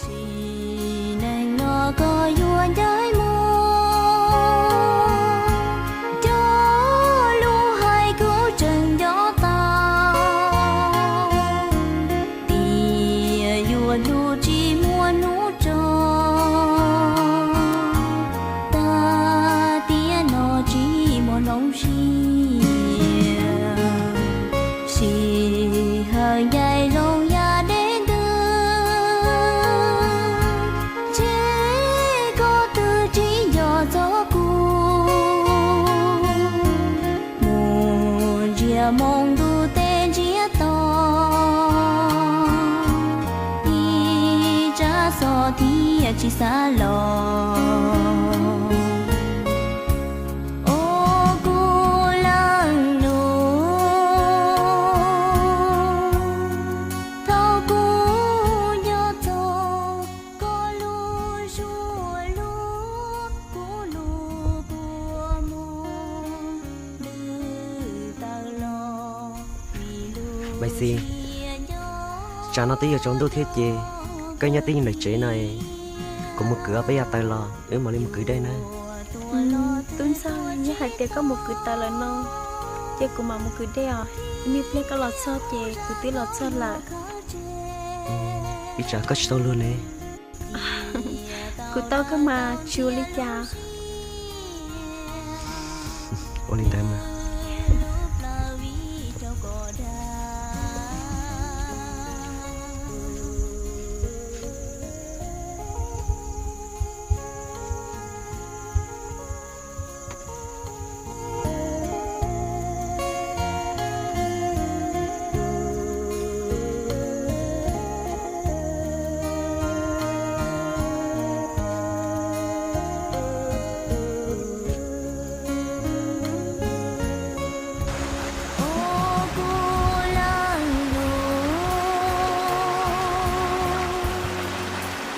Sim neej no koj yuav ncaim mus, cov lus hais kuv tseem nco tau, tias yuav hlub tsis muaj hnub tso, tag tiam no tsis muaj hnub sia. Sij hawm ncaim zoo yam deb ntws, ntshe koj twb tsis nco txog kuv. Mus ntsia moo ntuj teb ntsiab to, ib tsab xov thiaj tsis xav los. Os kuv leej nus, thaum kuv nco txog koj lub suab lub, kuv lub kua muag ntws tawm los. Maiv Xis, tsam no twb yuav tsaus ntuj thiab ces koj nyob tib nyob ntawm tsev no, kuv mus kwv ob peb yav taws los wb mam li mus kwv dej nawb. Tub Ntxawg, yog hais tias koj mus kwv taws lawm no ces kuv mam mus kwv dej os. Ib me pliag koj los txog ces kuv twb los txog lawm. Ib tsam koj tsis tau luag ne. Kuv tau koj mas, tsis ua li cas. Ua li ntawd mas. Os kuv leej nus,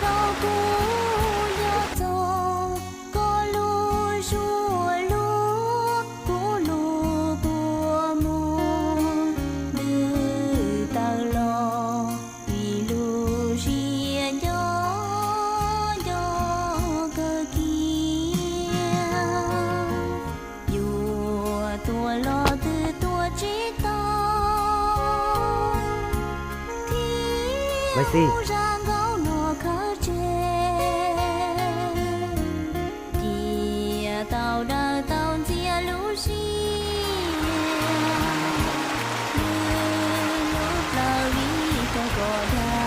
thaum kuv nco txog koj lub suab lub, kuv lub kua muag ntws tawm los, vim lub siab nco nco kawg kiag. Yuav tua los twb tua tsis tau, thiab mus zaj nkauj no khawb tseg, cia tau daws tau ntxias lub siab, lub lub plaws vij rau kom dag.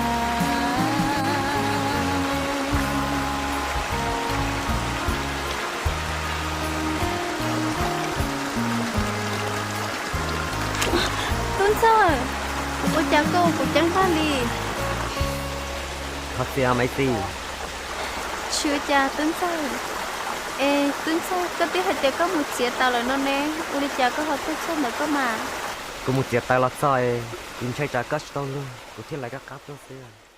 Tub Ntxawg, ua cas koj ua kuv ceeb tag li? Thov txim Maiv Xis. Tsis ua cas Tub Ntxawg. Es Tub Ntxawg, koj twb hais tias koj mus txiav taws lawm no ne, ua li cas koj ho tuaj txog ntawm koj mas? Kuv mus txiav taws los txog es kuv ntshai tsam koj tsis tau luag, kuv thiaj lawv koj qab tuaj xwb.